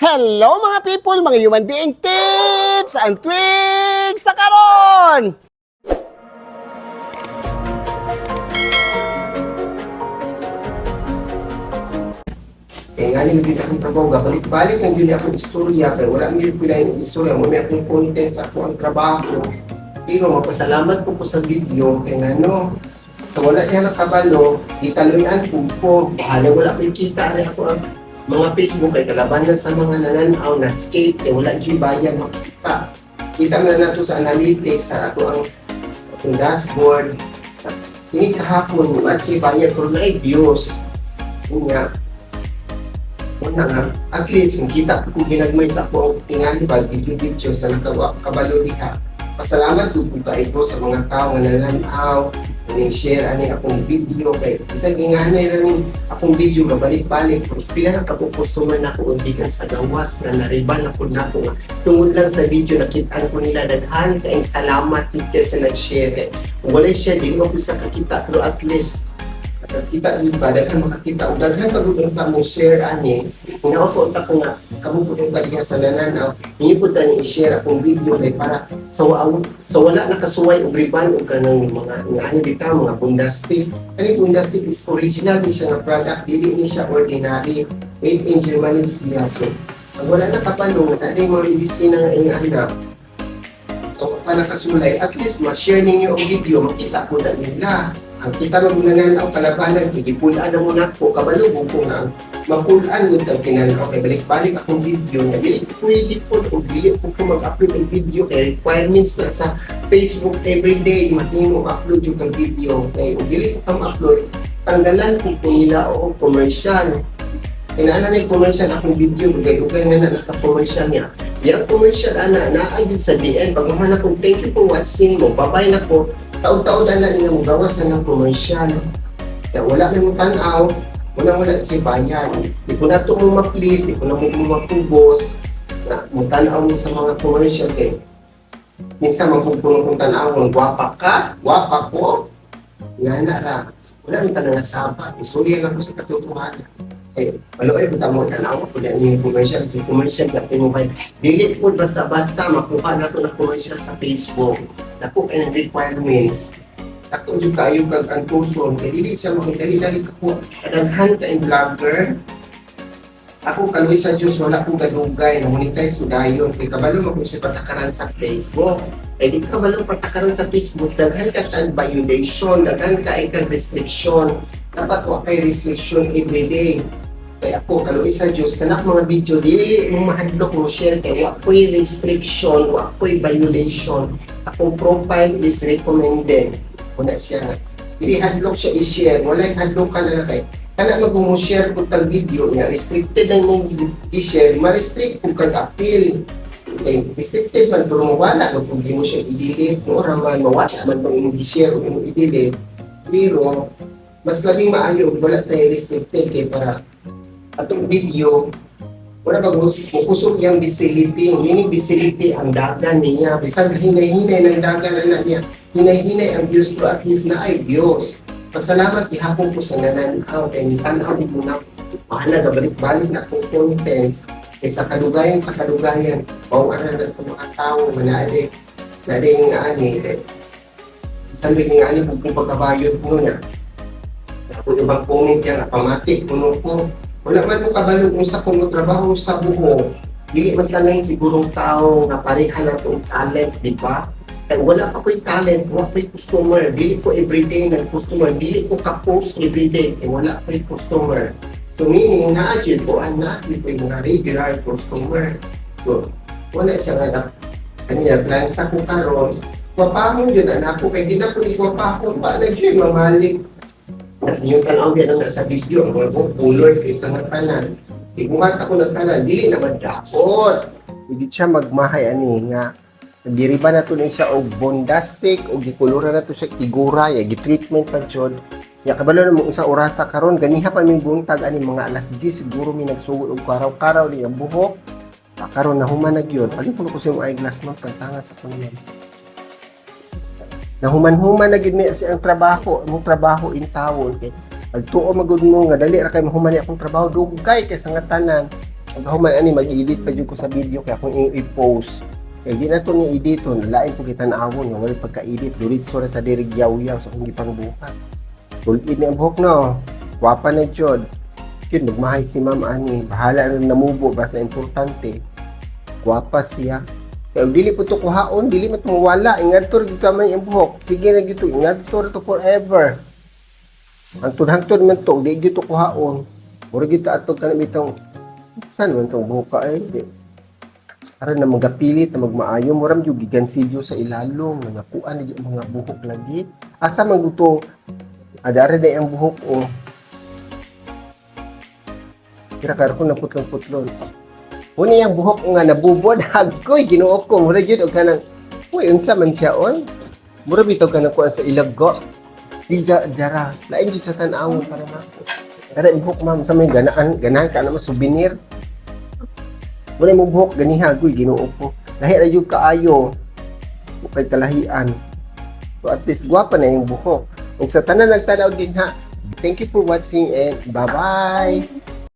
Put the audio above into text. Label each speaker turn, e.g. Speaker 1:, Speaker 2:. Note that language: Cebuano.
Speaker 1: Hello, mga people, mga human being tips and tricks na karon!
Speaker 2: Kaya nga ni gyud akong trabaho, gabalik-balik lang gyud akong istorya, pero wala gyud ko lain istorya, mo may akong content sa ako ang trabaho. Pero magpasalamat ko sa video, kay ngano, sa wala niya nakabalo, gitaluyan ko ko, bahala wala ko'y kita rin ako ang mga Facebook kay kalabanan sa mga nananaw na skate, kay wala gyud bayad makita. Kita na nato sa analytics, sa ato ang atong dashboard. Ini kahapon, wala siya bayad, pero naay views. Nga, una nga, at least, kita ko ginagmay sa ako ang tingali ba, video-video sa nakawa, kabalo diha. Pasalamat ko po kay ko sa mga tao nga nananaw, ning share ani akong video kay bisag inganay ra ning akong video gabalik-balik, pero pila na ka customer na ko gikan sa gawas nga nariban na pud nako nga tungod lang sa video nakit-an ko nila. Daghan kaayong salamat jud kay sa nag-share kay kung walay share, dili man ko sa kakita, pero at least nakakita din ba, daghan makakita og daghan pag unta mo share ani. Hinaot ko unta ko nga kamo pud unta diha sa nananaw, ninyo pud tani i-share akong video kay para sa wala nakasuway og riban og kanang mga nga ano bitaw mga bundastic. Ani bundastic is original ni siya nga product, dili ni siya ordinary, made in Germany siya. So ang wala nakapalo nga naa mga medisina nga ingaana, so pa nakasulay, at least ma-share ninyo ang video, makita ko na nila. Ang kita mo nananaw kalabanan, gipulaan na mo nako, kabalo ko nga mapulaan mo tag tinanaw kay balik-balik akong video nga dili ko pwede po kung dili ko mag-upload og video kay requirements na sa Facebook, everyday mahimo upload yung kang video kay kung dili ko pang upload, tanggalan ko po nila o commercial. Kaya na yung commercial akong video, dugay-dugay na na naka-commercial niya. Yang commercial ana naa gyud sa DN pag man akong "Thank you for watching" mo, babay na ko, taon-taon na niya mo gawas na ng commercial. Kaya wala may mo tanaw, wala wala siya bayad. Di ko na to mo ma-please, di ko na mo mapugos, na mo tanaw mo sa mga commercial kay minsan magpupuno kong tanaw, kung gwapa ka, gwapa ko, nga na ra. Wala nang tanang saba. Istorya lang ko sa katotohanan. Eh, maluoy po tamo tanaw ko na yung commercial. Sa commercial na mo kay dili po basta-basta makuha na to na commercial sa Facebook. Dako kay ng requirements. Dako jud kaayo kag ang tuson kay dili siya makadali-dali ka po. Kadaghan ka in vlogger. Ako, kaluoy sa Diyos, wala akong gadugay na monetize ko dayon kay kabalo man ko sa patakaran sa Facebook. Kay di ka kabalo patakaran sa Facebook, daghan ka kag violation, daghan ka ay kag restriction. Dapat wa kay restriction everyday. Kay ako, kaluoy sa Diyos, kanak mga video dili mo mahadlok mo share kay wa ko'y restriction, wa ko'y violation. Akong profile is recommended. Una siya nga dili hadlok siya i-share, walay hadlok ka na kay kana mag mo share ko tag video nga restricted ang mong i-share, ma-restrict kung kag appeal kay restricted man, pero mawala kung di mo siya i-delete no ra man, mawala man pang imong i-share o imong i-delete. Pero mas labing maayo og wala tayo restricted kay para atong video wala ba kusog yung visibility, meaning visibility ang dagan niya, bisag hinay-hinay ng dagan na niya, hinay-hinay ang views, pero at least na ay views. Pasalamat gihapon ko sa nananaw kay tanaw di ko na mahalaga balik-balik na akong contents kay sa kadugayan mao ana na sa mga tao nga naade naade nga ani eh, bisan nga ani kung pagkabayot mo na ako ibang comment yan nga pamati kuno ko. Wala man mo kabalo kung sa kung trabaho sa buho, dili man tanay sigurong tao nga pareha na tong talent, di ba? Kay wala pa ko'y talent, wala ko'y customer, dili ko everyday ng customer, dili ko ka-post everyday kay wala ko'y customer. So meaning naa jud ko ana ko yung mga regular customer. So wala siya nga kanina plan sa ko karon, gwapahon yun anak ko kay di na ko ni gwapahon pa na jud mamalik. Yung tanaw biya nang nasa video, ang mga kulor kay sa nga tanan. Ibuhat ako ng tanan, dili naman dapat. Hindi siya magmahay ani nga giriba na to ni siya og bondastic og gikulura na to siya igura ya gi-treatment pa jud. Ya kabalo na mo unsa orasa karon, ganiha pa ming buntag ani, mga alas 10 siguro mi nagsugod og karaw-karaw ni ang buhok. Ah, karon nahuman na gyud. Palipon ko sa imong eyeglass, man pantangan sa kuno. Nahuman-human na gyud mi sa ang trabaho, among trabaho in tawon kay pagtuo magud mo nga dali ra kay mahuman ni akong trabaho, dugay kay sa nga tanan. Pagkahuman ani, mag-edit pa jud ko sa video kaya akong i-post. Kaya di na to ni editon, lain po kita naawon nga wala pagka-edit, diretso ra ta diri yaw-yaw sa akong gipangbuhat. Tulid na ang buhok, no. Gwapa na jud. Yun, magmahay si ma'am ani. Bahala na namubo, basta importante. Gwapa siya. Kaya og dili po to kuhaon, dili man to mawala. Ingadto ra gyud man ang buhok. Sige na gyud to, ingadto ra to forever. Hangtod-hangtod man to, di gyud to kuhaon. Mura gyud ta atog kanang bitong saan man tong buhok ka eh. Di. Aron na magapilit na magmaayo, mura man gyud gigansilyo sa ilalom, nangakuan na gyud ang mga buhok lagi. Asa man guto? Adara na ang buhok o. Kira karo ko na putlon-putlon. Una yung buhok nga nabubod, hagkoy, Ginoo ko. Mura jud og kanang, uy, unsa man siya, oy. Mura bitaw kanang kuan sa ilago. Di jara, lain jud sa tan-awon para nako. Kada yung buhok, ma'am, sa may ganaan, ganahan ka naman souvenir. Mura yung buhok, ganiha, agoy, Ginoo ko. Lahi ra jud kaayo. Kay kalahian. So at least gwapa na yung buhok. Ug sa tanan nagtanaw din ha. Thank you for watching and bye-bye.